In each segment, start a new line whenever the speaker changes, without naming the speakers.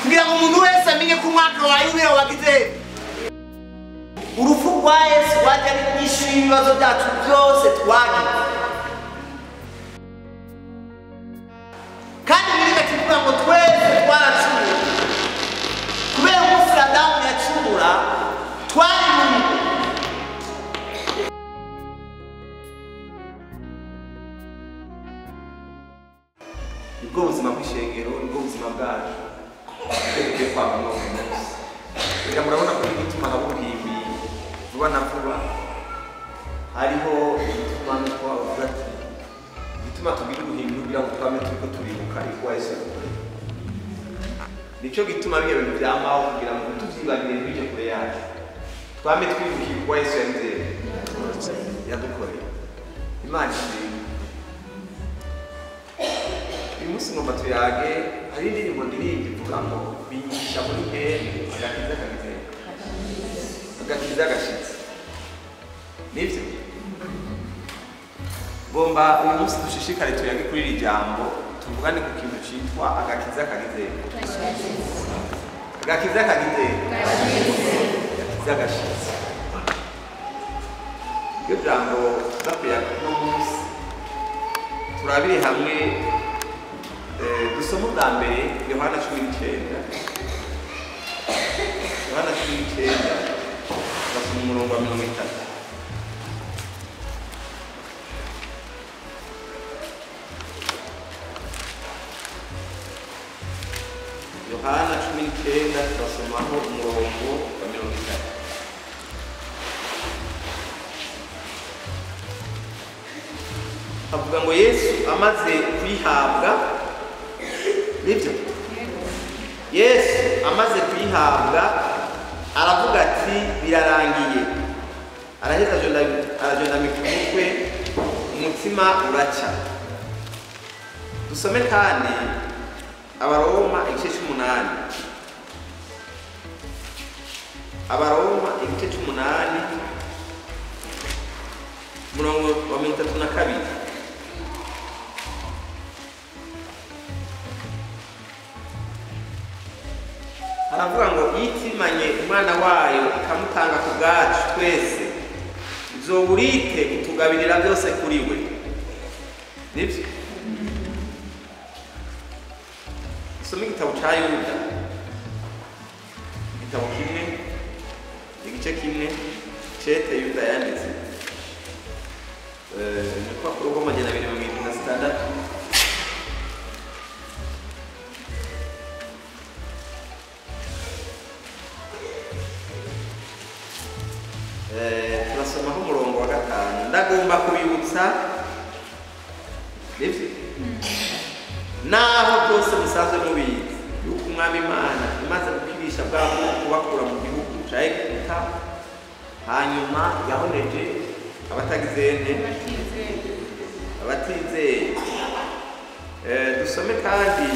Kugira ngo umuntu wese amenye ko umwaka wa yubile wagize. Urupfu rwa Yesu rwaje ari inyishu y'ibibazo byacu byose twagize. Kandi Bibiliya ivuga ngo twese twaracumuye. Kubera umunsi Adamu yacumura, twari mu bibi. Nibwo buzima bw'ishengero, nibwo buzima bwacu. Tugiye kwamamaza uyu munsi. Reka murabona ko igituma haba uruhimbi vuba na vuba. Hariho igituma nuko bavuga ati igituma tugira uruhimbi kugira ngo twame turiko turibuka iko Yesu yadukoreye. Nico gituma bihe bintu vyamaho kugira ngo tuvyibagire ntibije kure yacu. Twame twibuka iko Yesu yadukoreye. Imana ishimwe. Uyu munsi ngomba tuyage hari indirimbo ndirimba ivuga ngo binyigisha muri mpere agakiza kagize agakiza gashitse. Nivyo? Ngomba uyu munsi dushishikare tuyage kuri iri jambo, tuvugane ku kintu citwa agakiza kagize. Agakiza kagize. Agakiza gashitse. Iryo jambo tuzakuyaga uno munsi turabire hamwe. Dusoma ubwa mbere Yohana 19. Yohana 19 basoma umurongo wa 30. Yohana 19 basomaho umurongo wa 30. Avuga ngo Yesu amaze kwihabwa. Nibyo? Yesu amaze kwihabwa aravuga ati birarangiye. Araheza arajondamika umutwe, umutima uraca. Dusome kandi Abaroma igice c'umunani. Abaroma igice c'umunani umurongo wa 32. Aravuga ngo yitimanye umwana wayo ikamutanga ku bwacu twese, izoburite kutugabirira byose kuri we. Nibyo? Soma igitabo ca Yuda, igitabo kimwe, igice kimwe cete Yuda yanditse. Ni urupapuro rw'amajana abiri mirongo irindwi na zitandatu. Turasomaho umurongo wa 5. Ndagomba kubibutsa, nibyo? Naho byose musanzwe mubizi yuko Umwami Imana imaze gukirisha bwabo kubakura mu gihugu ca Egiputa, hanyuma yahoneje abatagizene abatizeye. Dusome kandi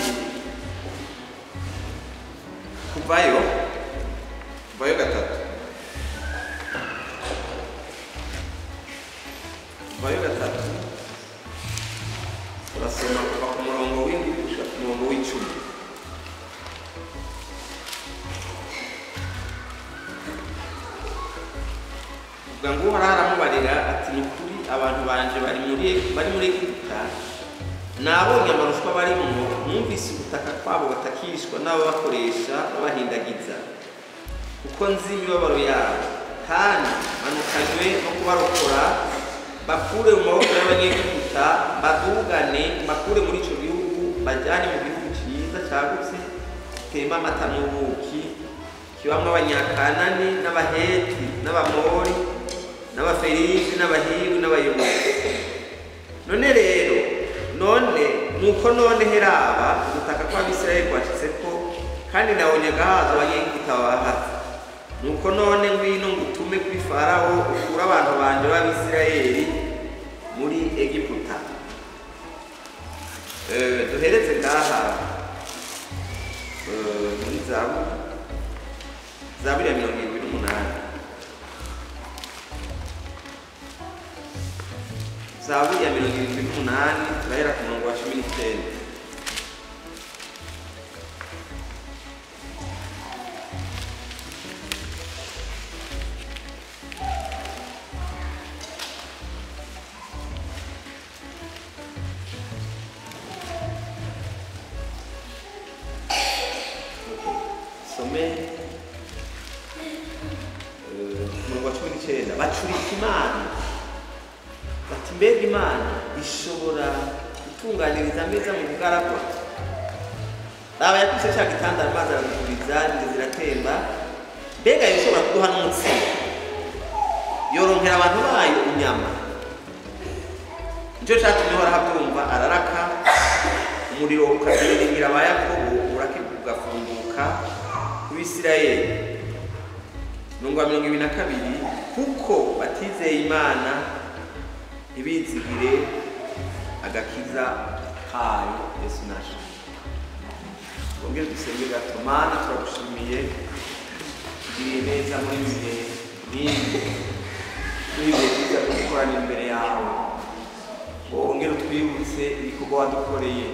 Kuvayo 3. Kuvayo 3 turasoma kuva ku murongo w'indwi gushika ku murongo w'icumi. Uvuga ngo Uhoraho aramubarira ati ni ukuri abantu banje bari muri Egiputa, nabonye amarushwa barimwo, numvise ubutaka kwabo batakishwa n'ababakoresha babahindagiza, kuko nzi imibabaro yabo, kandi manukanywe no kubarokora bakure mu maboko y'Abanyegiputa, badugane bakure muri ico gihugu, bajyane mu gihugu ciza cagutse gitema amata n'ubuki, kibamwo Abanyakanani n'Abaheti n'Abamori n'Abaferizi n'Abahiwi n'Abayebusi. None rero none nuko none heraba ubutaka kw'Abisirayeli bwashitseko, kandi nabonye gahazo Abanyegiputa babahatse. Nuko none ngwino ngutume kuri Farawo ukure abantu banje b'Abisirayeli muri Egiputa. Duhereze ngaha muri Zaburi ya 78. Zaburi ya 78 turahera ku murongo wa 19. Tugume umurongo wa 19. Bacurika Imana bati mbega Imana ishobora gutunganiriza ameza mu bugaragwa? Raba yakubise cya gitanda, amazi aradukuriza, inzu ziratemba. Mbega ishobora kuduha n'umutsima? Yoronkera abantu bayo inyama? Nicyo cyatumye Uhoraho abyumva araraka, umuriro ukaziriringira aba Yakobo, uburake bugafunguka ku Bisirayeli. Umurongo wa 22. Kuko batizeye Imana, ntibizigire agakiza kayo. Yesu nashe. Twongere dusenge gato. Mana, turagushimiye, tugiriye neza muri ibi bihe nk'ibi, muri ibihe byiza byo gukoranira imbere yawe, ngo wongere utwibutse ibikorwa wadukoreye.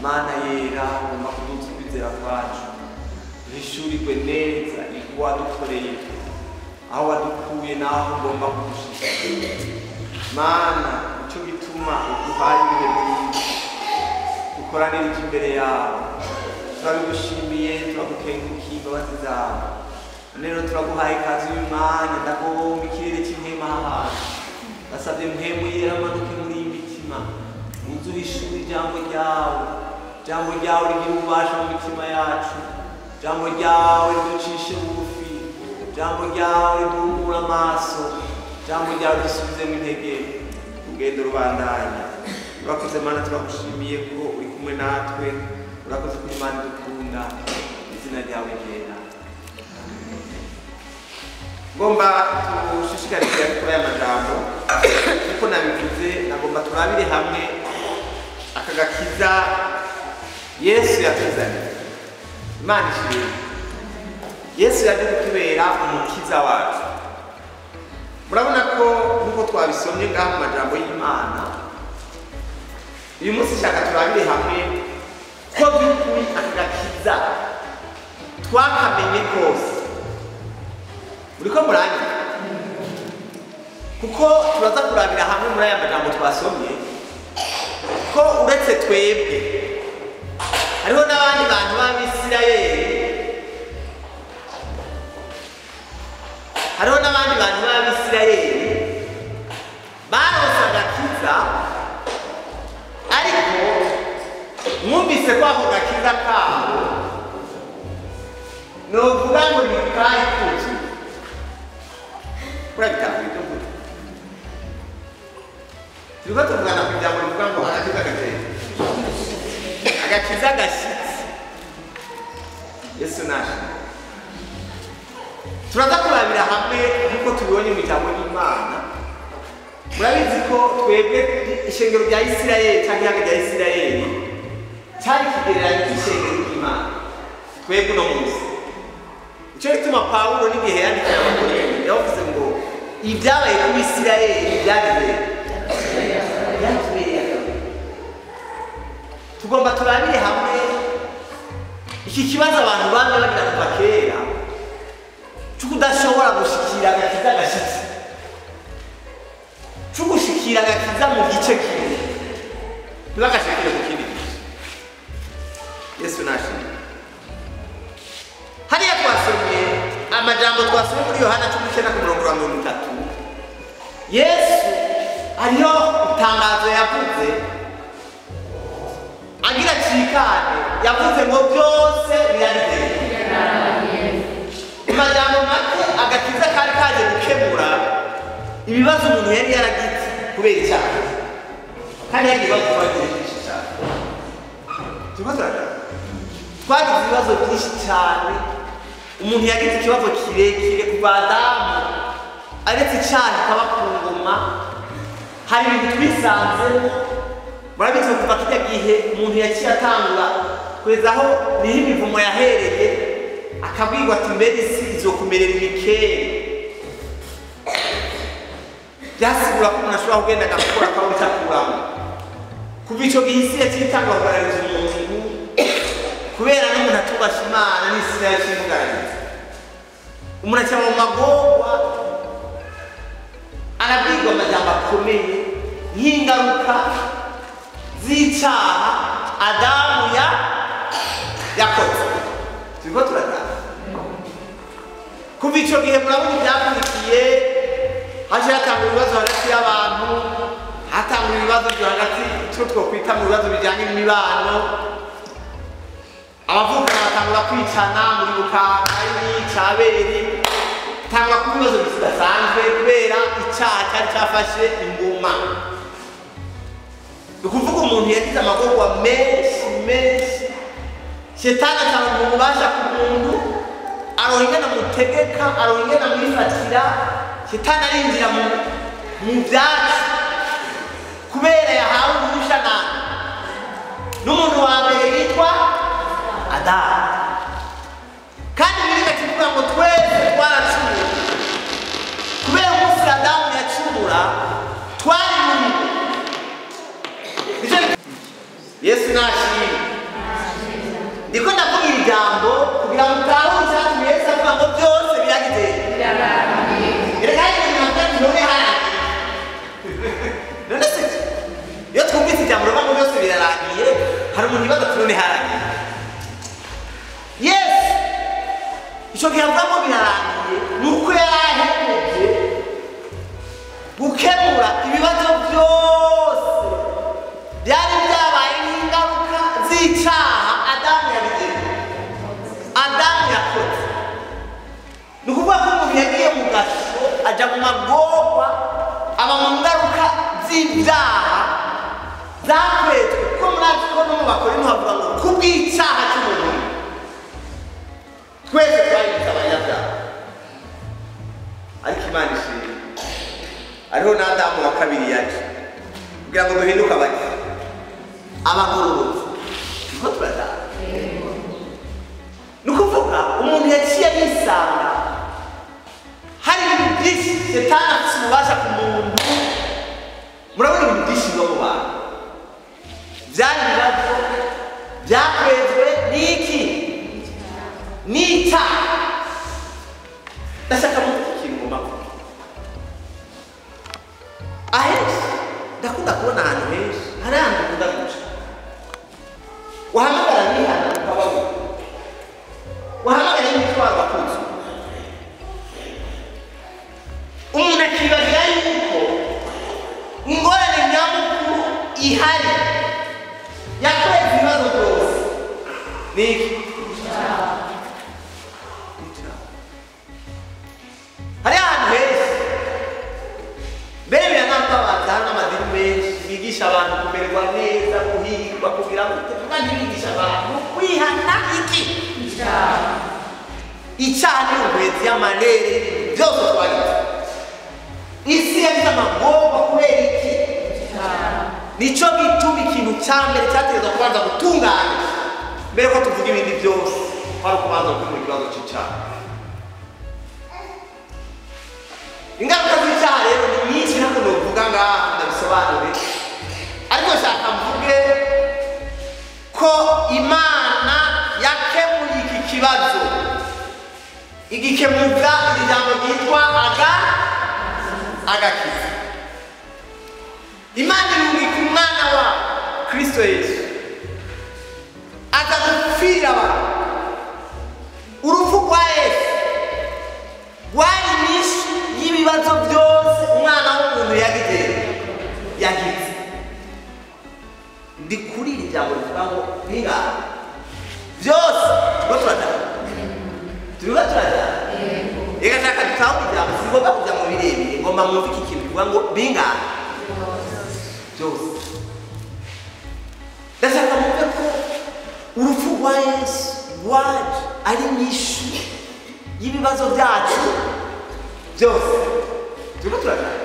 Mana yera, ugomba kuduza ukwizera kwacu, duhishurirwe neza ibikorwa wadukoreye, aho wadukuye n'aho ugomba kudushika. Mana, nicyo gituma uduhaye ibihe byiza dukoranira imbere yawe. Turabigushimiye, turagukengukiye imbabazi zawe. None rero turaguhaye ikaze uyu mwanya. Ndagomba ikirere cy'impwemu aha hantu. Ndasabye Mpwemu Yera amanuke muri iyi mitima, uze uhishure ijambo ryawe. Ijambo ryawe rigira ububasha mu mitima yacu. Ijambo ryawe riducishe bugufi. Ijambo ryawe riduhumure amaso. Ijambo ryawe risubizemo intege urugendo rubandanya. Urakoze Mana, turagushimiye ko uri kumwe natwe. Urakoze ko Imana idukunda. Izina ryawe ryera. Ngomba tushishikarize kuri aya majambo, kuko nabivuze, nagomba turabire hamwe aka gakiza Yesu yatuzaniye. Imana ishimwe. Yesu yaje kutubera umukiza wacu. Murabona ko nkuko twabisomye ngaha mu majambo y'Imana, uyu munsi shaka turabire hamwe ko by'ukuri aka gakiza twakamenye kose. Uriko murangira? Kuko turaza kurabira hamwe muri aya majambo twasomye ko uretse twebwe hariho n'abandi bantu b'Abisirayeli, hariho n'abandi bantu b'Abisirayeli baronse agakiza, ariko mwumvise ko ako gakiza kabo novuga ngo ntikari kuzuye. Urabitahura ibyo mvuga? Turiko tuvugana ku ijambo rivuga ngo agakiza gateye, agakiza gashyitse. Yesu nashe. Turaza kurabira hamwe nk'uko tubibonye mu ijambo ry'Imana. Murabizi ko twebwe ishengero rya Isirayeli cyangwa ihanga rya Isirayeli cyari ikigereranyo cy'ishengero ry'Imana twebwe uno munsi. Nicyo gituma Pawulo n'igihe yandikira Abakorinto yavuze ngo ibyabaye ku Bisirayeli byatubereye akarorero. Tugomba turabire hamwe iki kibazo abantu bamwe bagira kuva kera cyo kudashobora gushikira agakiza gashyitse, cyo gushikira agakiza mu gice kimwe ntibagashikire mu kindi gice. Yesu nashimwe. Hariya twasomye amajambo twasomye muri Yohana 19 ku murongo wa 30. Yesu hariho itangazo yavuze agira cikane, yavuze ngo byose birarigeze. Amajambo make, agakiza kari kaje gukemura ibibazo umuntu yari yaragize kubera icyaha, kandi hari ibibazo twagize byinshi cyane. Turiko turaganira, twagize ibibazo byinshi cyane. Umuntu yagize ikibazo kirekire kuva Adamu aretse icyaha kikaba ku ngoma. Hari ibintu twisanzemo. Murabizi kuva kirya gihe umuntu yaciye atangura kugeza aho niho imivumo yahereye, akabwirwa ati mbere isi izokumerera imikere. Byasigura ko umuntu ashobora kugenda agakora akabona icyo akuramo. Kuva icyo gihe isi yaciye itangura kugaragariza umuntu, kubera n'umuntu atubasha Imana n'isi yaciye imugaragariza. Umuntu aca mu magorwa, arabwirwa amajambo akomeye nk'ingaruka z'icyaha Adamu yakoze. Turiko turaganira. Kuva icyo gihe murabona ibyakurikiye, haje hatangwa ibibazo hagati y'abantu, hatangwa ibibazo byo hagati, icyo twokwita mu bibazo bijyanye n'imibano. Abavukana batangura kwicana, muri Bukakayini, Caberi, tangwa ku bibazo bidasanzwe kubera icyaha cyari cyafashe ingoma. Ni ukuvuga umuntu yagize amagorwa menshi menshi, shetani atanga ububasha ku muntu, aronka ingene amutegeka, aronka ingene amwifatira. Shetani arinjira mu byatsi kubera yahawe uruhushya n'umuntu wa mbere yitwa Adamu. Kandi Bibiliya ikivuga ngo twese twaracumuye. Kubera umunsi Adamu yacumura, twari muri Yesu nashimwe. Ndiko ndavuga iri jambo kugira ngo mutahure icyatumye Yesu avuga ngo byose biragize. Reka ibintu ntabwo none harangiye. None se iyo twumvise ijambo rivuga ngo byose birarangiye, hari umuntu ibaza ati none harangiye. Yesu icyo gihe avuga ngo birarangiye ni uko yari ahejeje gukemura ibibazo byose byari byabaye nk'ingaruka z'icyaha Adamu yabigize, Adamu yakoze. Ni ukuvuga ko umuntu yagiye mu gasho, ajya mu magorwa, aba mu ngaruka z'ibyaha zakwetswe. Kuko murazi ko no mu Bakorinto havuga ngo kubw'icyaha cy'umuntu twese twahindutse abanyabyaha. Ariko Imana ishimwe, hariho n'Adamu wa kabiri yaje kugira ngo duhinduke abagororotsi. Niko turajana. Ni ukuvuga umuntu yaciye yisanga hari ibintu byinshi shetani afite ububasha ku muntu. Murabona ibintu byinshi biba mu bantu, byari ibibazo byakwezwe n'iki? N'icyaha. Ndashaka muvuge ikintu ngomba kuvuga. Ahenshi ndakunda kubona ahantu henshi hari ahantu ukunda guca, wahamagara nihana ukababura, wahamagara n'imitwaro bakuzuye. Umuntu akibagira yuko ingorane nyamukuru ihari yakweza ibibazo byose ni iki? Hari ahantu henshi mbere biranambabaza, hari n'amadini menshi bigisha abantu kumererwa neza, guhirwa, kugira ngo kandi bigisha abantu kwihana iki? Icyaha ni ubuhetsi y'amarere byose twagize. Isi yagize amagorwa kubera iki? Nico gituma ikintu cya mbere cyategerezwa kubanza gutunganya mbere ko tuvuga ibindi byose, kwari ukubanza gukemura ikibazo cy'icyaha. Ingaruka z'icyaha rero ni nyinshi, ntabwo novuga ngaha ndabisobanure, ariko nshaka mvuge ko Imana yakemuye iki kibazo, igikemuza iri jambo ryitwa agakiza. Imana irungika umwana wa Kristo Yesu aza gupfira abantu. Urupfu rwa Yesu rwari inyishu y'ibibazo byose umwana w'umuntu yagize. Ndi kuri iri jambo rivuga ngo bingahe? Byose. Turiko turajana, turiko turajana. Reka nshaka dutahure ijambo, singomba kuja mu birebire, ngomba mwumve iki kintu kivuga ngo bingahe? Byose. Ndashaka mwumve ko urupfu rwa Yesu rwaje ari inyishu y'ibibazo byacu byose. Turiko turajana.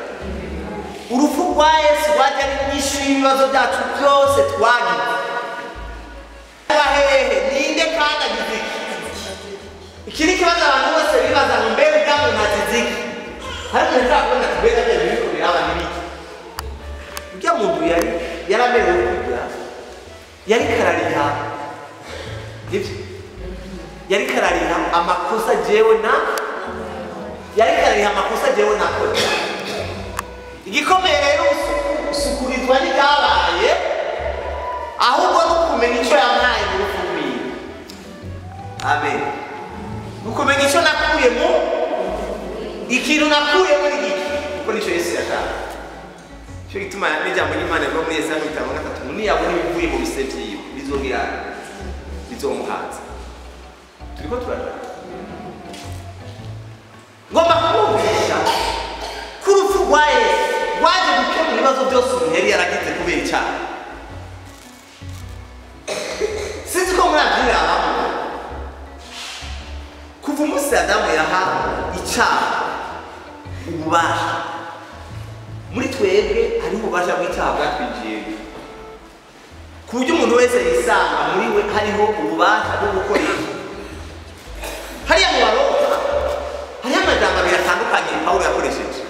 Urupfu rwa Yesu rwaje ari inyishu y'ibibazo byacu byose twagize. Hehe ninde kandi agize iki? Iki ni ikibazo abantu bose bibaza ngo mbega ujya mu ntazi iki? Hari umuntu ushobora kubona ati mbega bya bintu biraba ni biki? Ujya muntu yari yaramerewe kujya, yari karariha, nibyo? Yari karariha amakosa jewe na yari karariha amakosa jewe nakoze. Igikomeye rero usukurizwa n'ibyabaye, ahubwo no kumenya icyo yampaye mu rupfu rwiwe. Amen. Ukumenya icyo nakuye mu Ikintu nakuye muri giki kuko nicyo Yesu yashaka. Cyo gituma n'ijambo ry'Imana rivuga muri Yesaya 53 niyabona ibivuye mu bise vyiwe bizogira bizomuhaza. Turiko turajana. Ngomba kumwumvisha ko urupfu rwa Yesu rwaje gukemura ibibazo byose umuntu yari yaragize kubera icyaha. Sinzi ko murabyirabamo. Kuva umunsi Adamu yaha icyaha ububasha, muri twebwe hariho ububasha bw'icyaha bwatwinjiye, ku buryo umuntu wese yisanga muri we hariho ububasha bwo gukoresha. Hariya mu Baroma hariho amajambo abiri atandukanye Pawulo yakoresheje.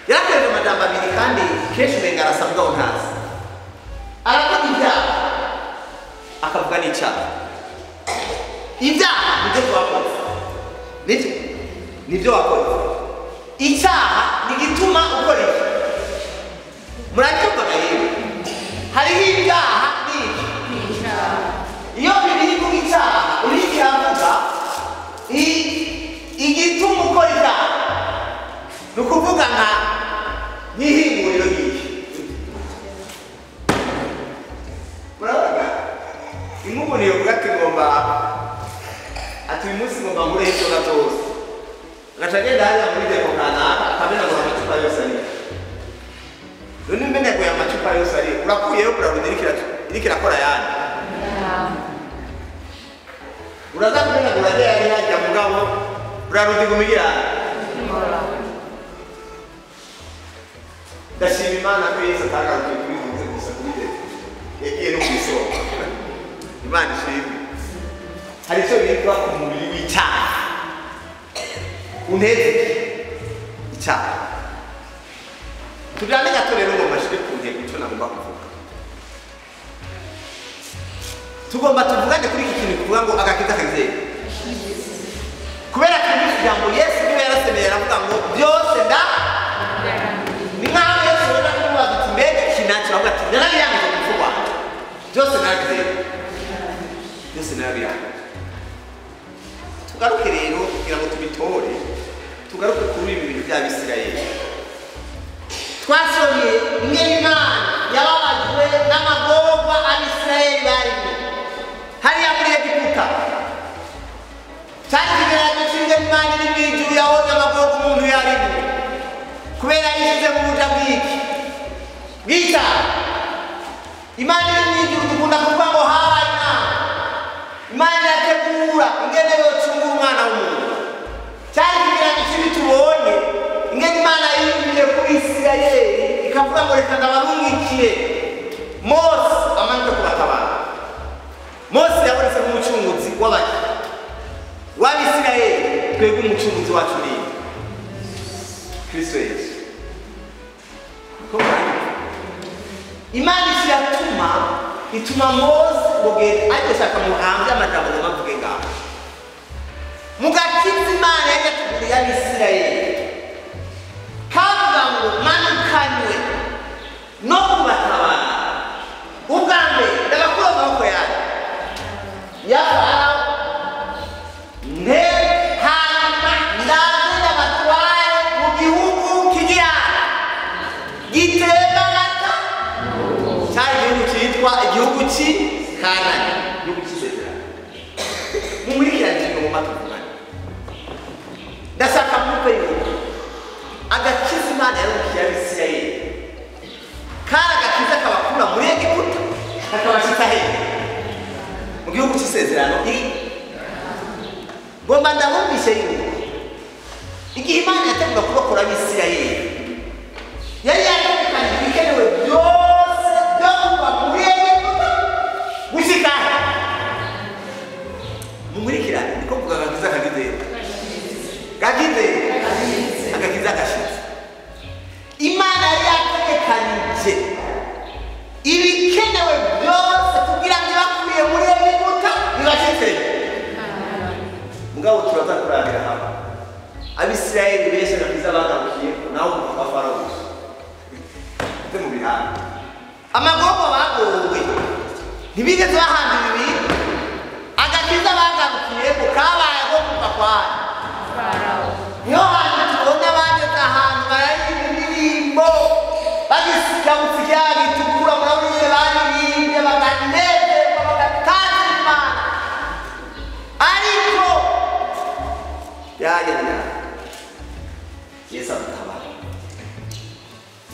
Yarakoresheje amajambo abiri kandi kenshi umenga arasa mugabo ntazi. Aravuga ibyaha akavuga n'icyaha. Ibyaha nibyo twakoze, nibyo wakoze. Icyaha ni igituma ukora iki. Muracyumvaga rero hariho ibyaha n'iki. Iyo Bibiliya ivuga icyaha uriko iravuga igituma ukora icyaha, ni ukuvuga nka nk'ihinguriro ry'iki. Murabona inkumuntu yovuga ati ngomba ati uyu munsi ngomba ngureho inzoga zose, agaca agenda hariya muri depo kanaka akamenagura amacupa yose ariyo. None umenaguye amacupa yose ariyo urakuyeyo kurarunda iriko irakora yandi. Uraza kumenagura ajya yari hajya mugabo urarunda iguma igira. Ndashima Imana ko Yesu atagarukiye kuri izi gusa kuri depo, yagiye no kw'isoko. Imana ishimwe. Hari icyo bitwa umubiri w'icyaha. Unteze icyaha. Tujyane gato rero ngo mbashire ku ntego icyo nagomba kuvuga. Tugomba tuvugane kuri iki kintu kuvuga ngo agakiza kageze. Kubera ko ijambo Yesu niwe yarasemeye aravuga ngo byose nda ni nkaho Yesu yari kumubaza ati mbega iki nacyo, aravuga ati narabirangije ku rupfu rwanjye. Byose narabizeye. Byose narabirangije. Tugaruke rero kugira ngo tubitore, tugaruke kuri ibi bintu by'Abisirayeli. Twasomye ingene Imana yababajwe n'amagorwa Abisirayeli barimo hariya muri Egiputa. Cyari ikigereranyo cy'ingene Imana iri mw'ijuru yabonye amagorwa umuntu yarimo kubera yishyize mu buja bw'iki bw'icyaha. Imana iri mw'ijuru dukunda kuvuga ngo habaye inama. Imana irategura ingene yocungura umwana w'umuntu. Cyari ikigereranyo cy'ibi tubonye ingene Imana yiyumviye ku Isirayeli ikavuga ngo reka ndabarungikire Mose amanuke kubatabara. Mose yabonetse nk'umucunguzi w'Abisirayeli. Twebwe umucunguzi wacu ni Kristo Yesu. Imana iratuma ituma Mose ngo genda, ariko shaka muhambye amajambo ngo bavuge ngaho. Mu gakiza Imana yari yateguriye Abisirayeli kavuga ngo manukanywe no kubatabara. Ubwa mbere ndabakura mu maboko yanyu ya Farawo, nte hanyuma ndaze ndabatware mu gihugu kigira gitemba amata. Cyari igihugu cyitwa igihugu cy'i Kanani, igihugu cy'isezerano. Mumurikirane ikintu ngomba tuvugane. Ndashaka mwumve yuko agakiza Imana yarukiye Abisirayeli kari agakiza kabakura muri Egiputa kakabashitsa hehe? Mu gihugu cy'isezerano. Ngomba ndabumvishe yuko igihe Imana yategura kurokora Abisirayeli yari yategekanije ibikenewe byose byo kuva muri Egiputa gushika he? Mumurikirane, niko mvuga agakiza kagize gagize agakiza gashitse. Imana yari yategekanije ibikenewe byose kugira ngo ibakuye muri Egiputa ibashitse. Mugabo turaza kurabira hamwe Abisirayeli benshi agakiza bagarukiye naho kuva kwa Farawo gusa. Ate mu bihano amagorwa bagowe ntibigeze bahamba ibibindi. Agakiza bagarukiye ko kabaye ko kuva kwa Farawo. Niho hantu tubona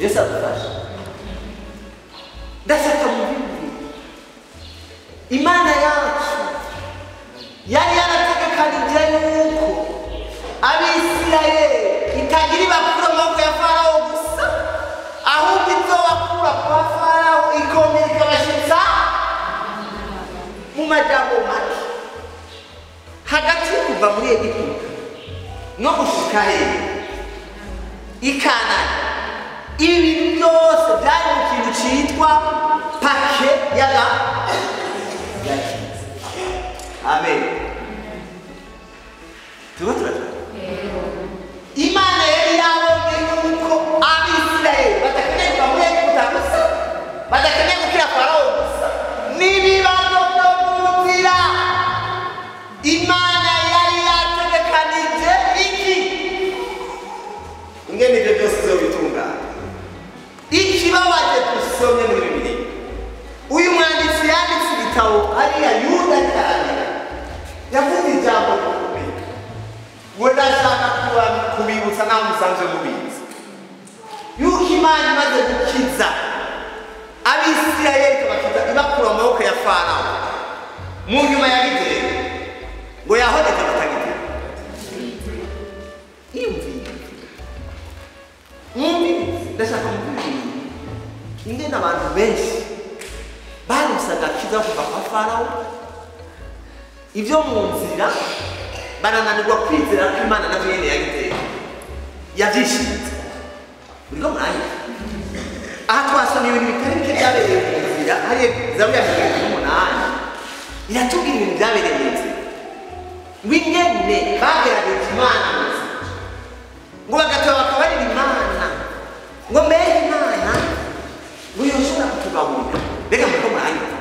Yesu adufashe. Ndashaka mubibwire, Imana yacu yari yarategekanije yuko Abisirayeli itagira ibakura mu maboko ya Farawo gusa, ahubwo izobakura kwa Farawo ikongera ikabashitsa mu majambo make. Hagati yo kuva muri Egiputa no gushika hehe i Kanani, ibi bintu byose byari mu kintu citwa paquet yaga yakize. Amen. Tuba turaja. Imana yari yabonye yuko Abisirayeli badakeneye kuva muri Egiputa gusa, badakeneye gukira Farawo gusa, n'ibibazo byo mu nzira. Imana yari yategekanije iki ingene ibyo byose izobitunganya. Ikibabaje dusomye muri Bibiliya, uyu mwanditsi yanditse igitabo hariya Yuda cyane, yavuze ijambo rikomeye. We ndashaka kubibutsa naho musanzwe mubizi, yuko Imana imaze gukiza Abisirayeli ikabakiza ibakura mu maboko ya Farawo, mu nyuma ya Gitera ngo yahoneke abatagitera. Iyumvire, mwumvirize, ndashaka mubibwire ingene abantu benshi baronse agakiza kuva kwa Farawo, ibyo mu nzira barananirwa kwizera ko Imana navyo nyene yagiteye yavyishinze. Uriko muranyumva? Aha twasomye ibintu bitari bike byabereye mu nzira. Hariya Zaburi ya 78 iratubwira ibintu byabereye mu nzira, ngo ingene bagerageje Imana mu nzira, ngo bagatoba bakabarira Imana, ngo mbega Imana ngo yoshobora kutugaburira. Mbega muriko muranyumva?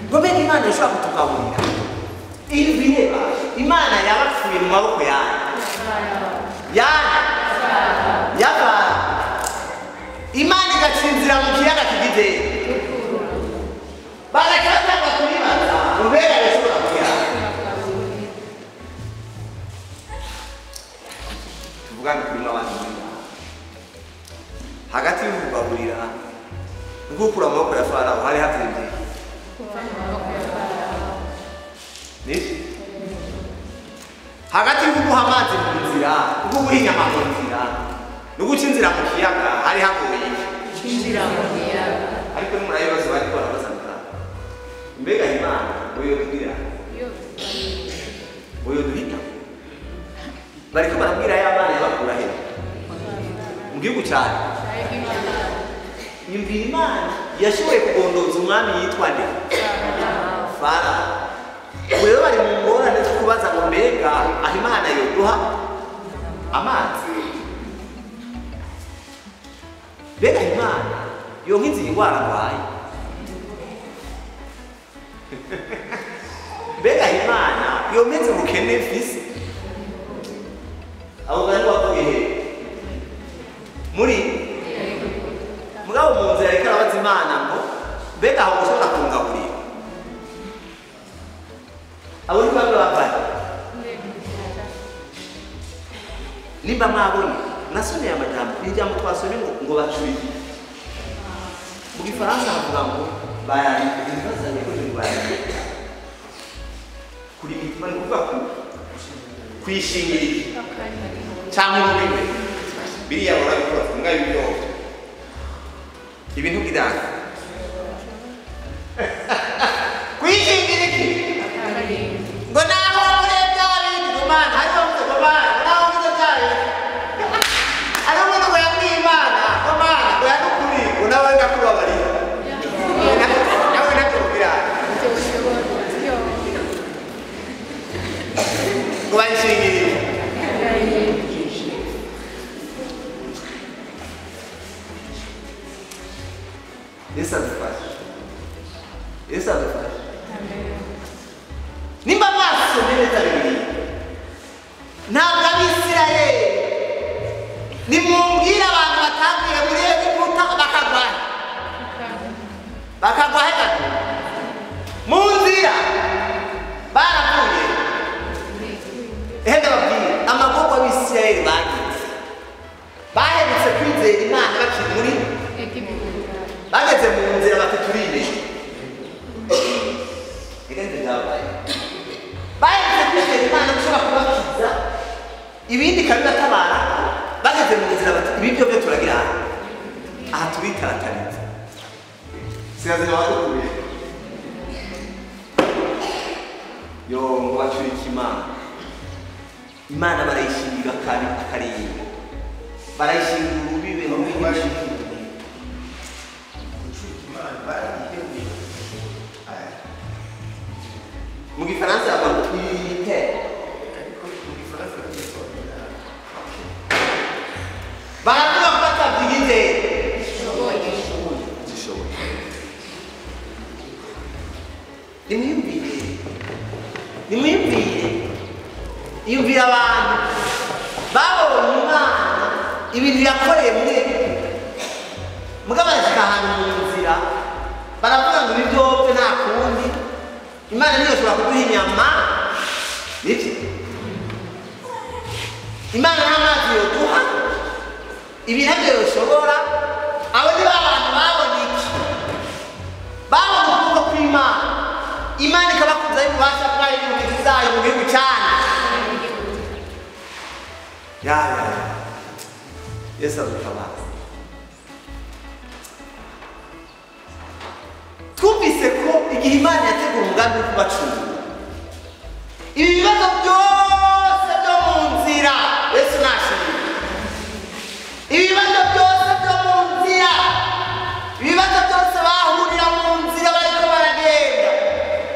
Ngo mbega Imana yoshobora kutugaburira? Ibireba Imana yabapfuye mu maboko yayo ya Farawo. Imana igacinzira mu kiyaga kigize, barakatanga kubibaza ngo mbega yoshobora kugira. Tuvugane kuri abantu hagati y'ukugaburira no gukura mu maboko ya Farawo hari hatevye niki? Hagati yo kuguha amazi mu nzira, no kuguha inyama mu nzira, no guca inzira mu kiyaga hari hagoye iki?
Inzira mu kiyaga.
Ariko nimurabibazo bariko barabaza ngo mbega Imana ngo yotugira ngo yoduhita? Bariko barabwira ya Mana yabakura he mu gihugu cyane. Yumvira Imana yashoboye kugondoza umwami yitwa nde? Farawo. Rero bari mu ngorane zo kubaza ngo mbega aho Imana yoduha amazi, mbega Imana yonkiza iyi ndwara ndwaye, mbega Imana yomeze ubukene mfise. Abo bari bavuye he? Muri mugabo mu nzira yariko arabaza Imana ngo mbega aho ushobora kungaburira. Abo ni bamwe bavaye. Nimba mwabonye nasomeye amajambo, ni ijambo twasomye ngo bacurike. Mu gifaransa havuga ngo kuri mitima, ni kuvuga ku kwishingira cyangwa ururimi. Biriya barabikora mbwa ibyo ibintu bidanga kwishingira iki ngo naho muri bya bindi ngo Mana hariho ngo Mana naho muri bya bindi ari umuntu ngo yabwiye Imana ngo Mana ngo yanukuri ngo nawe ndakubabarira nawe ndakubwira ngo bayishingire. Yesu adufashe. Yesu adufashe. Nimba mwasomye neza Bibiliya, ntabwo Abisirayeli nimumbwire abantu batavuye muri Egiputa bakagwa he? Bakagwa he gato? Mu nzira baravuye. Ehe ndababwire amagorwa Abisirayeli bagize, baherutse kwizera Imana bakiri muri Ibindi kabibatabara bageze mu nzira bati ibi byo byo turagira aha tubitaratariza. Sirazira wadukuye. Yo ngo bacurike Imana. Imana barayishingira akaringo. Barayishingira urubibe n'urubibe. Mu Gifaransa bavuga unité. Baravuga ko batabyigize. Zishoboye. Nimwiyumvire. Nimwiyumvire. Iyumvire abantu babonye Imana ibintu yakoreye muri Egiputa. Mugabo barashika ahantu mu nzira baravuga ngo ibi byose nta kundi. Imana niyo ishobora kuduha inyama niki? Imana nta mazi yoduha, ibi ntabyo yoshobora. Abo ni abantu babona iki? Babona ukuboko kw'Imana. Imana ikabakuzaho ububasha bwayo n'intoki zayo mu gihugu cyanyu. Ya ya ya. Yesu adutabara. Twumvise ko igihe Imana yategura umugambi wo kubacungura, ibi bibazo byose byo mu nzira Yesu nashimye. Ibibazo byose byo mu nzira, ibibazo byose bahurira mu nzira bariko baragenda,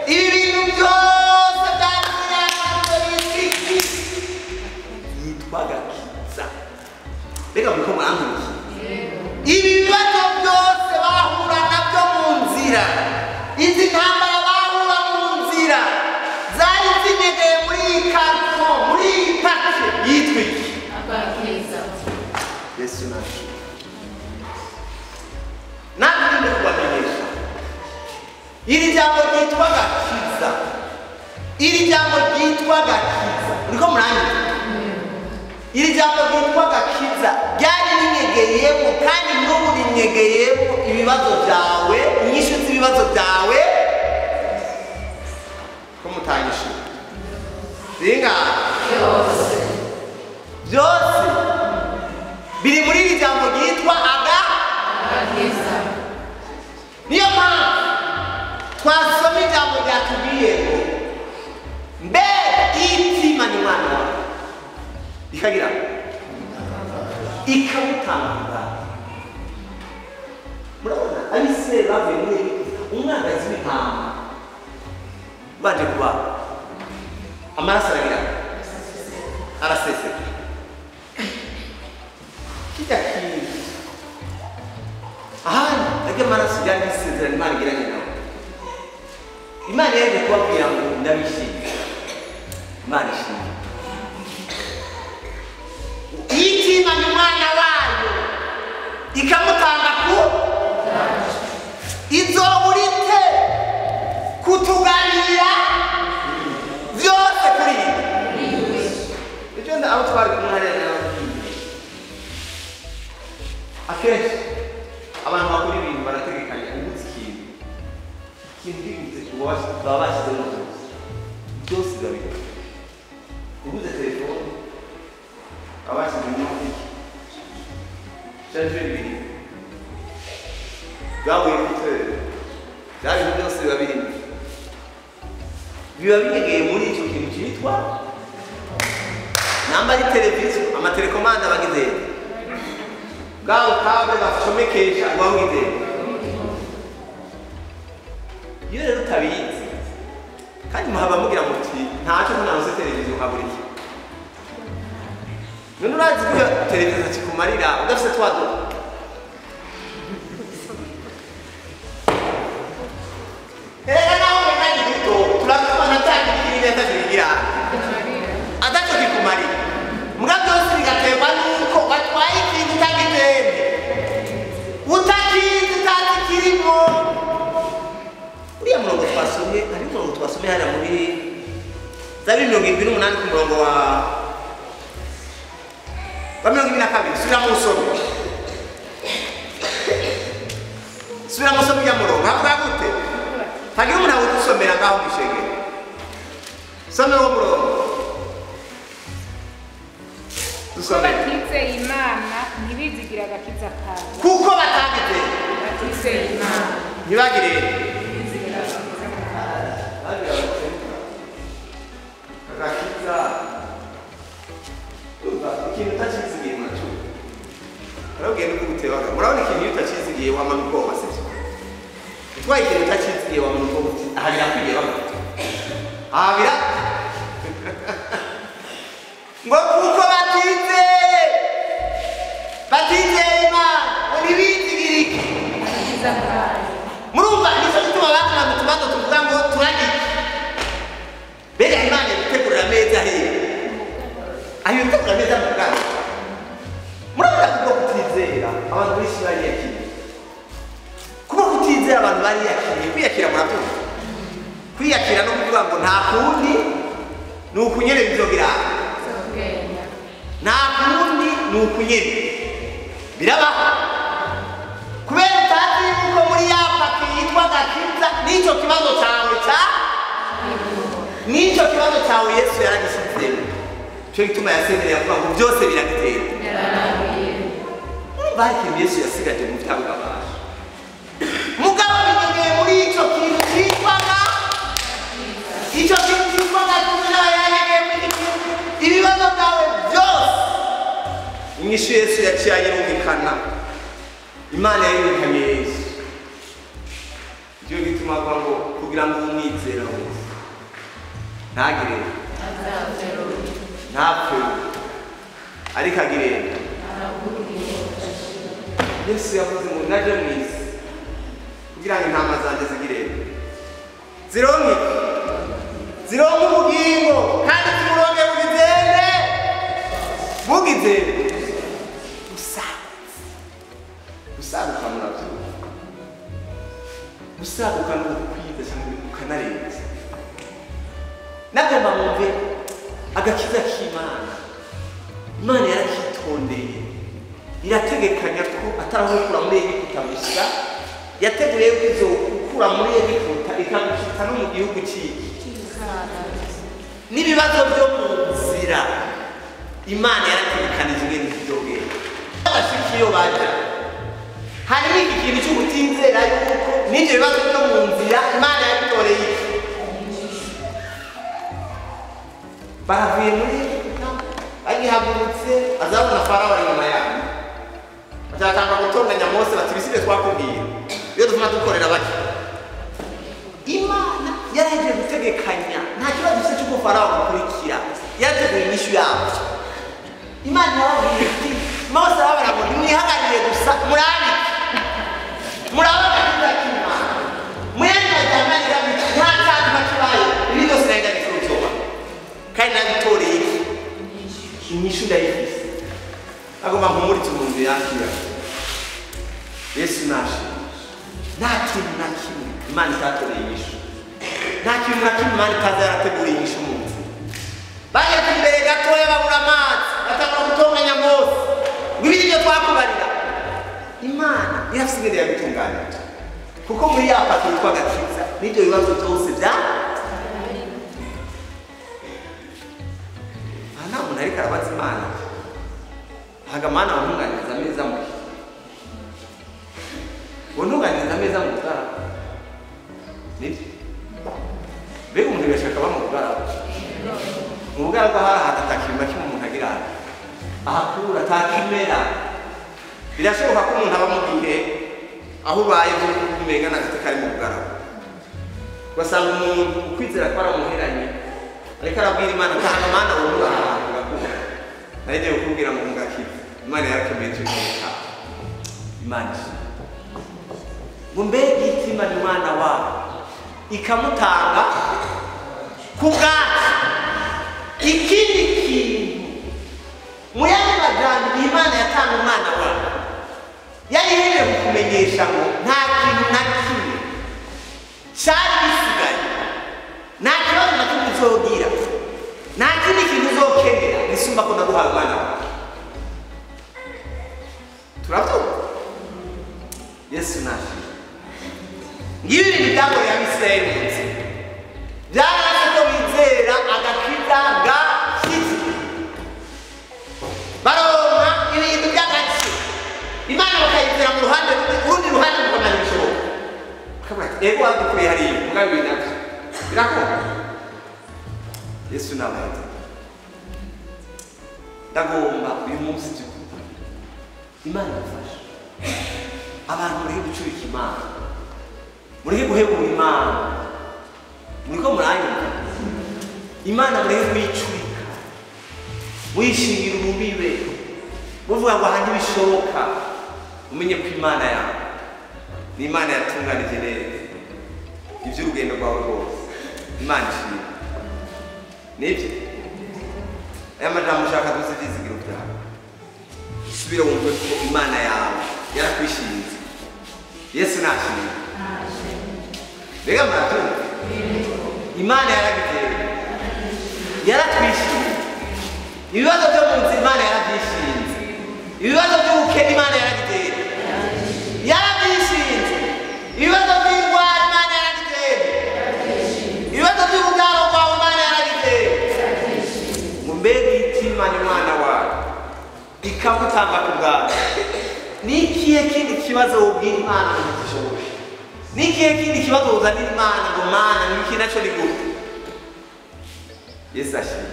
ibi bintu byose byari yitwa gakiza. Mbega muriko murankurikiye? Ibi bibazo byose bahura nabyo mu nzira, izi ntambara bahura mu nzira zari zinyegeye muri iyi karto, muri iyi pake yitwa iki?
Agakiza.
Yesu nashimwe. Natwe ndimo kubamenyesha iri jambo ryitwa gakiza, iri jambo ryitwa gakiza, uriko muranyumva? Iri jambo ryitwa gakiza ryari rinyegeyemo kandi n'ubu rinyegeyemo ibibazo byawe, inyishu z'ibibazo byawe ko mutanyishuye zingahe?
Byose.
Byose biri muri iri jambo ryitwa
Agakiza.
Niyo mpamvu twasoma ijambo ryatubwiye ngo mbega itima ni mwana wawe ikagira ikamutanga. Murabona Abisirayeli bavuye muri Egiputa, umwagazi w'intama baje kubaga, amaraso aragira araseseka. Kijya kintu ahandi ajya amaraso yari isezerano Imana igiranye nawe. Imana yaje kubabwira ngo ndabishimye. Imana ishimye. Itimanye umwana wayo ikamutanga ku izoburite kutuganira byose kuri ibi. Icyo abo twari kumwe hariya nababwiye. Akenshi abantu bakora ibintu barategekanya uguze ikintu. Ikintu giguze baba bashyizemo byose. Byose biba bihari. Uguze telefone baba bashyizemo iki? Chargeur ibiri. Bwabuye écouteur. Bya bintu byose biba birimo. Biba binyegeye muri icyo kintu cyitwa namba ari televiziyo, amatelekomande aba agize bwa bukabwe bacomekesha buba bugize. Iyo rero utabizi kandi muhaba mugira muti ntacyo ntaronse televiziyo nkabura iki. None urazi ko televiziyo kikumarira udafise twa duto. Erega nawe umenya duto turatubona cya kintu neza kigira atacyo kikumarira. Muga byose bigaterwa nuko watwaye ikintu utagitende, utakizi utazi kirimo. Uriya murongo twasomye, hari umurongo twasomye hariya muri Zaburi 78 ku murongo wa 22. Subiramo usome. Subiramo usome uriya murongo. Havuga gute? Hagira umuntu awudusomera ngaho mw'ishengero. Soma uwo murongo.
Kuko batizeye Imana ntibizigira agakiza kayo.
Kuko batagizeye.
Batizeye Imana.
Ntibagire.
Ntibizigira agakiza kayo.
Agakiza. Urumva ikintu utacizigiye muracyumva. Urabwiye nuko utebaga. Murabona ikintu iyo utacizigiye wamana ubwoba sibyo? Utwaye ikintu utacizigiye wamana ubwoba uti aha birakwiye bamwe. Aha bira.
Ngo kuko batizeye. Batizeye Imana ngo ntibizigire iki?
Agakiza kayo.
Murumva nicyo gituma batuma mu tubazo tuvuga ngo turarya iki? Mbega Imana igutegurira ameza hehe? Ayo gutegura ameza mu bwato. Murabona kubwo kutizera abantu benshi bariyakiriye. Kuba kutizera abantu bariyakiriye, kwiyakira murabyumva. Kwiyakira no kuvuga ngo nta kundi ni ukunyere bizogira.
Bizogenda.
Nta kundi ni ukunyere. Birabaho. Kubera utazi yuko muri ya paki yitwa gakiza n'icyo kibazo cyawe cya n'icyo kibazo cyawe Yesu yaragishyizemo. Cyo gituma yasemereye avuga ngo byose biragitera.
Birarangiye.
Urumva hari ikintu Yesu yasigaje mu bitabo abantu.
Mugabo binyongeye muri icyo kintu cyitwaga icyo kintu cyitwaga gakiza yanyegeye muri iki kintu ibibazo byawe byose.
Inyishu Yesu yaciye ayirumikana. Imana yayirumikanye Yesu. Nicyo gituma avuga ngo kugira ngo umwizera wese ntagire
Azapfe rubi.
ntapfe ariko agire.
Ahabwe ubugingo budashira.
Yesu yavuze ngo naje mu isi kugira ngo intama zanjye zigire zironke zironke ubugingo kandi zimuronke bugizende bugizende gusagutse gusaguka murabyumva gusaguka ni ukwiza cyangwa ukanarenza nagomba mwumve agakiza k'Imana. Imana yarakitondeye irategekanya ko atarahukura muri Egiputa gusa, yateguye yuko izokukura muri Egiputa ikagushitsa no mu gihugu cy'iki n'ibibazo byo mu nzira. Imana yarategekanije ingene bizogenda. Abashiki iyo baja harimo iki kintu cy'ubutizera yuko n'ibyo bibazo byo mu nzira Imana yabitoreye iki. Baravuye muri Egiputa bagihagurutse azabona Farawo ari inyuma yabo. Bazatanga gutonganya Mose bati ibisibe twakubwiye iyo dutuma dukorera bake. Imana yarahejeje gutegekanya nta kibazo gifite cy'uko Farawo agukurikira, yarateguye inyishu yabo. Imana yarababwiye iti Mose arababwira ngo nimwihagarire gusa murabike murabona agakiza k'Imana muyandi majyambere irabike nta cyatuma kibaye ibi byose nari ndabicuruzwa kandi nabitoreye iki inyishu ndayifise. Agomba mpumuritse umuntu yakira Yesu nashimisha. Nta kintu na kimwe Imana itatoreye inyishu, nta kintu na kimwe Imana itaza yarateguriye inyishu mu nzira. Bageze imbere gatoya babura amazi batangura gutonganya Mose ngo ibi nibyo twakubarira. Imana irafise ingene yabitunganije kuko muri ya paki yitwa gakiza n'ibyo bibazo byose bya aha nta muntu ariko arabaza Imana haga Mana wantunganiriza ameza muhe wantunganiriza ameza mu bugaragu nibyo. Mbega umuntu birashaka aba mu bugaragu mu bugaragu hari ahantu atakirima kimwe umuntu agira ahakura atakimera. Birashoboka ko umuntu aba mu gihe aho ubaye umenga n'agati kari mu bugaragu ugasanga umuntu ukwizera ko aramuheranye ariko arabwira Imana ati hano Mana wowe ahantu ugakura. Nari ngiye kukubwira ngo mugakize Imana yarakemeye icyo gihe cyawe. Imana ishimwe. Ngo mbega itima ni mwana wawe ikamutanga ku bwacu. Ikindi kintu mu yandi majambo Imana yatanga umwana wawe yari iherewe kukumenyesha ngo nta kintu na kimwe cyari gisigaye, nta kibazo na kimwe uzogira, nta kindi kintu uzokenera gisumba ko naguhaye umwana wawe. Turabyumva? Yesu nashimwe. Ngibi ibintu byakoreye Abisirayeli mu nzira byaranze ko bizera agakiza gashyitse. Birakunda. Yesu nabaye. Ndagomba uyu munsi tukuba. Imana ifasha. Abantu muri gucurika Imana. Muri guhebura Imana. Muriko muranyumva. Imana muri kuyicurika. Muyishingira urubibe. Muvuga ngo ahandi bishoboka. Umenye ko Imana yawe ni Imana yatunganije neza iby'urugendo rwawe rwose. Imana ishimwe. Nibyo. Aya majambo ushaka duze ibyizigiro byawe. Usubire wumve ko Imana yawe yarakwishinze. Yesu nashimwe. Mbega muratumva? Imana yaragize. Yaratwishinze. Ibibazo byo mu nzira Imana yarabyishinze. Ibibazo by'ubukene Imana yaragize. Yarabyishinze. Ibibazo by'indwara Imana yaragize. Ibibazo by'ubugabo bwawe Imana yaragize. Ngo mbega itimanye umwana wawe ikagutanga ku bwawe. Ni ikihe kindi kibazo wobwira Imana ngo ntigishoboke? Ni ikihe kindi kibazo wozanira Imana ngo Mana ni iki nacyo ni gute? Yesu ashimwe.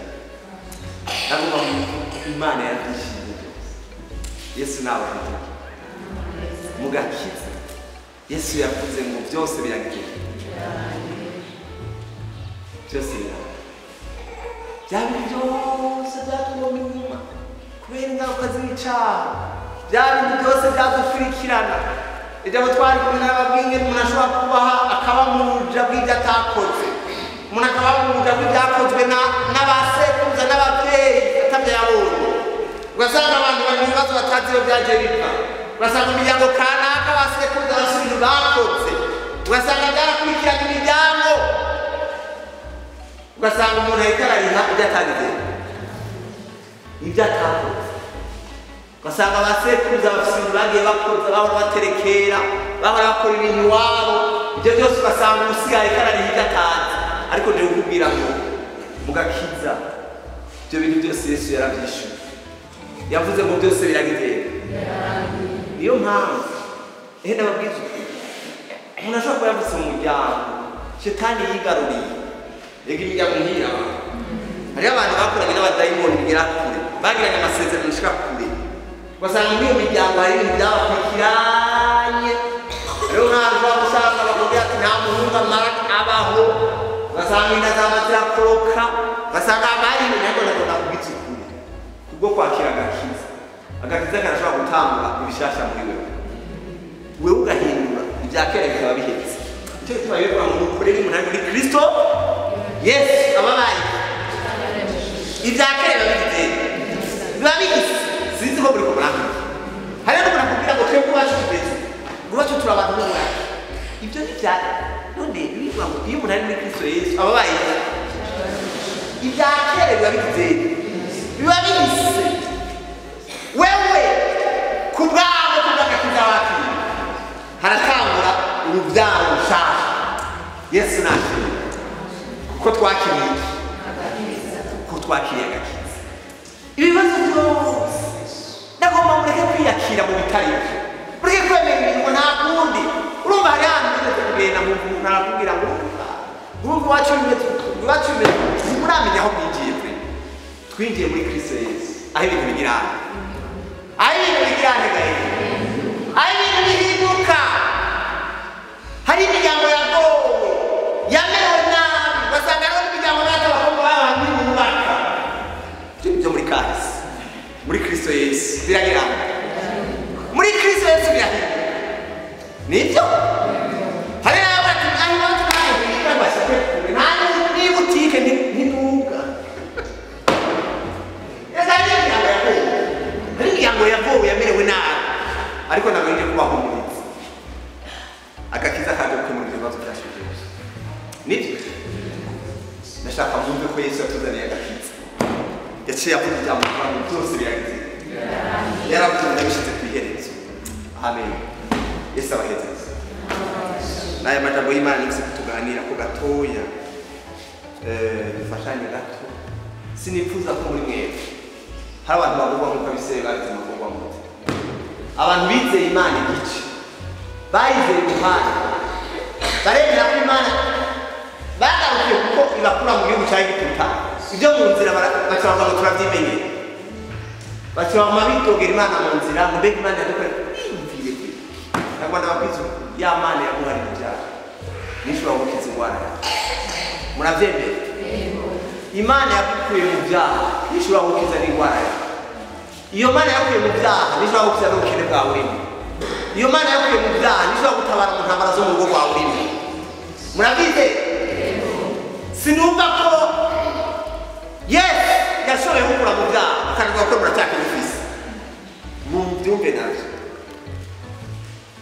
Ndagomba Imana yarabyishinze byose. Yesu nawe afite. Mugakiza. Yesu yavuze ngo byose biragiye. Byose biragiye. Bya bintu byose byatubonye inyuma kubera ingaruka z'icyaha. Bya bintu byose byadukurikirana. Ijambo twari kumwe n'ababwinge umuntu ashobora kubaha akaba mu buja bw'ibyo atakoze. Umuntu akaba mu buja bw'ibyakozwe n'abasekuruza n'ababyeyi atabyo yabonye. Ugasanga abantu bari mu bibazo batazi iyo byagiye bipfa. Ugasanga imiryango kanaka basekuruza bafite ibintu bakoze. Ugasanga byarakurikiranye imiryango. Ugasanga umuntu ahita arariha ibyo atagize, ibyo atakoze. Ugasanga abasekuruza bafite ibintu bagiye bakoze, bahora baterekera, bahora bakora ibintu iwabo. Ibyo byose ugasanga usigaye ariko arariha ibyo atazi. Ariko ndi kukubwira ngo mugakiza ibyo bintu byose Yesu yarabyishyuye. Yavuze ngo byose biragenda. Niyo mpamvu ehe ndababwiza ukuri, umuntu ashobora kuba yavutse mu muryango shetani yigaruriye. Ega imiryango nk'iyi abantu hariho abantu bakoranye n'abadayimoni bigera kure, bagiranye amasezerano ashika kure. Ugasanga muri iyo miryango hari ibintu byabakurikiranye. Rero nk'ahantu ushobora gusanga bakubwira ati nta muhungu amara abaho, ugasanga inda zaba zirakoroka, ugasanga hari ibintu. Ariko ndagomba kubwiza ukuri, kubwo kwakira agakiza. Agakiza karashobora gutangura ibishasha muri wewe, wewe ugahindura ibya kera bikaba bihetse. Nicyo gituma bivuga ngo nukorere umuntu ari muri Kristo Yesu ababaye. Ibya kera biba bigize, biba bigize. Sinzi ko buri ko muramenya. Hari n'umuntu akubwira ngo twebwe iwacu tumeze, ngo iwacu turi abantu b'umwaka. Ibyo ni bya none bivuga ngo iyo umuntu ari muri Kristo Yesu ababaye, ibya kera biba bigize, biba bigize. Wewe ku bwawe kubw'agakiza wakiriye haratangura urubyaro rushasha. Yesu nashimwe kuko twakiriye iki? Kuko twakiriye agakiza. Ibibazo byose ndagomba mureke kwiyakira mu bitari byo, mureke kwemera ibintu ngo nta kundi. Urumva hari ahantu ugeze kugenda mu muntu arakubwira ngo urumva iwacu bimeze uku, iwacu bimeze uku. Ntimuramenya aho mwinjiye pe. Twinjiye muri Kristo Yesu aho ibintu bigira hano, aho ibintu bigira hano gahe, aho ibintu bihinduka. Hari imiryango yagowe yamerewe nabi, ugasanga hariho n'imiryango n'aho abakobwa babo ntibubaka. Ibyo ni byo muri kahise. Muri Kristo Yesu biragira muri Kristo Yesu birahinduka. Nibyo. Hari n'abandi aho iwacu ntabwo biga bashyike kure, nta n'ibutike ntiduga. Ese hari imiryango yagowe, hari imiryango yagowe yamerewe nabi, ariko ntabwo ngiye kubahumuriza. Agakiza kaje gukemura ibyo bibazo byacu byose. Nibyo. Ndashaka mwumve ko Yesu yatuzaniye agakiza. Yaciye avuga ijambo ngo byose biragize. Yaravuze ngo ndabishyize ku iherezo. Amen. Yesu abahezeze. N'aya majambo y'Imana nifise kutuganira ko gatoya, dufashanye gato. Sinifuza ko muri mwebwe hari abantu bagurwa nk'uko abisirayeli bagize amagorwa mu nzira. Abantu bizeye Imana igice, bayizeye umuhanda, baremera ko Imana bagarukije
Ibyo mu nzira baca bavuga ngo turabyimenyera. Baca bama bitogera Imana mu nzira, ngo mbega Imana yadukoreye yiyumvire kure. Ntabwo ndababwiza ukuri, ya Mana yaguhariye ibyaha nishobora gukiza indwara yawe. Murabyemera? Imana yagukuye mu byaha nishobora gukiza n'indwara yawe. Iyo Mana yagukuye mu byaha nishobora gukiza n'ubukene bwawe urimo. Iyo Mana yagukuye mu byaha nishobora gutabara mu ntambara zo mu rugo rwawe urimo. Murabyizeye? Sinumva ko Yesu yashoboye gukura mu byaha akananirwa gukora muracyakibifise. Mubyumve navyo.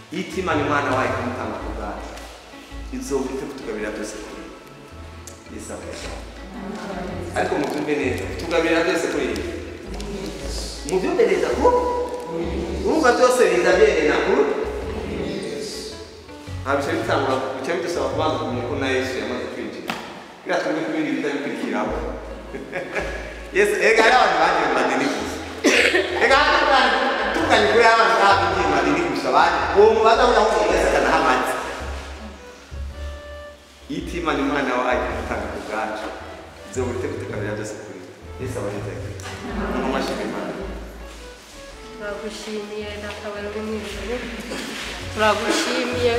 Itimana Imana wayo ikamutanga ku bwacu, izobura kutugabirira byose kuri Yesu abaye. Ariko mubyumve neza, kutugabirira byose kuri Yesu. Mubyumve neza ko urumva byose biza byerena kuri nta bice bitangura, bice bidusaba kubanza kumenya ko na Yesu yamaze kwinjira. Kugira twumve ko ibindi bitari bikurikiraho. Yesu ega hari abantu bagiye mu madini gusa. Ega hari abantu tunganye kuri abantu bagiye mu madini gusa baje. Uwo mubaza aho yahuye Yesu akanahamaze. Itimana Imana wayo ikamutanga ku bwacu, izobura kutukabira byose kuri Yesu abaye. Amashimwe Imana.
Turagushimiye Data uri mu ijuru, turagushimiye.